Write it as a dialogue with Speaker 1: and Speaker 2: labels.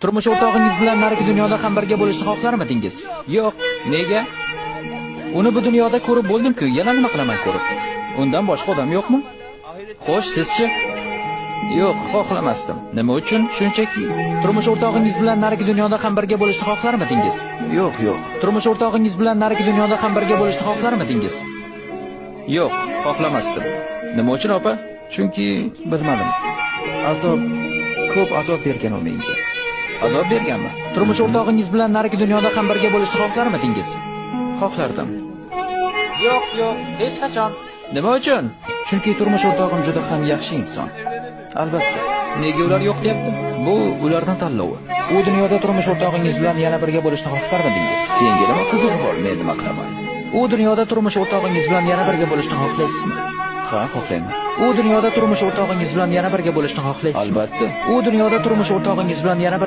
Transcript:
Speaker 1: Turmush o'rtog'ingiz bilan narigi dunyoda ham birga bo'lishni xohlarmidingiz? Yo'q. Nega? Uni bu dunyoda ko'rib bo'ldim-ku, yana nima qilaman ko'rib? Undan boshqa odam yo'qmi? Xo'sh, sizchi? Yo'q, xohlamasdim. Nima uchun? Shunchaki. Turmush o'rtog'ingiz bilan narigi dunyoda ham birga bo'lishni xohlarmidingiz? Yo'q, yo'q. Turmush o'rtog'ingiz bilan narigi dunyoda ham birga bo'lishni xohlarmidingiz? Yo'q, xohlamasdim. Nima uchun, opa? Chunki bilmadim. Azob, ko'p azob bergan u menga. Azob berganmi? Turmush o'rtog'ingiz bilan narigi dunyoda ham birga bo'lishni xohlarmidingiz? Xohlardim. Yo'q, yo'q, hech qachon. Nima uchun? Chunki turmush o'rtog'im juda ham yaxshi inson. Albatta. Nega ular yo'q deyapti? Bu ularning tanlovi. U dunyoda turmush o'rtog'ingiz bilan yana birga bo'lishni xohlarmidingiz? Senga nima qizig'i bor, men nima qilaman? U dunyoda turmush o'rtog'ingiz bilan yana birga bo'lishni xohlaysizmi? Ha, xohlayman. U dunyoda turmush o'rtog'ingiz bilan yana birga bo'lishni xohlaysizmi? Albatta. U dunyoda turmush o'rtog'ingiz bilan yana bir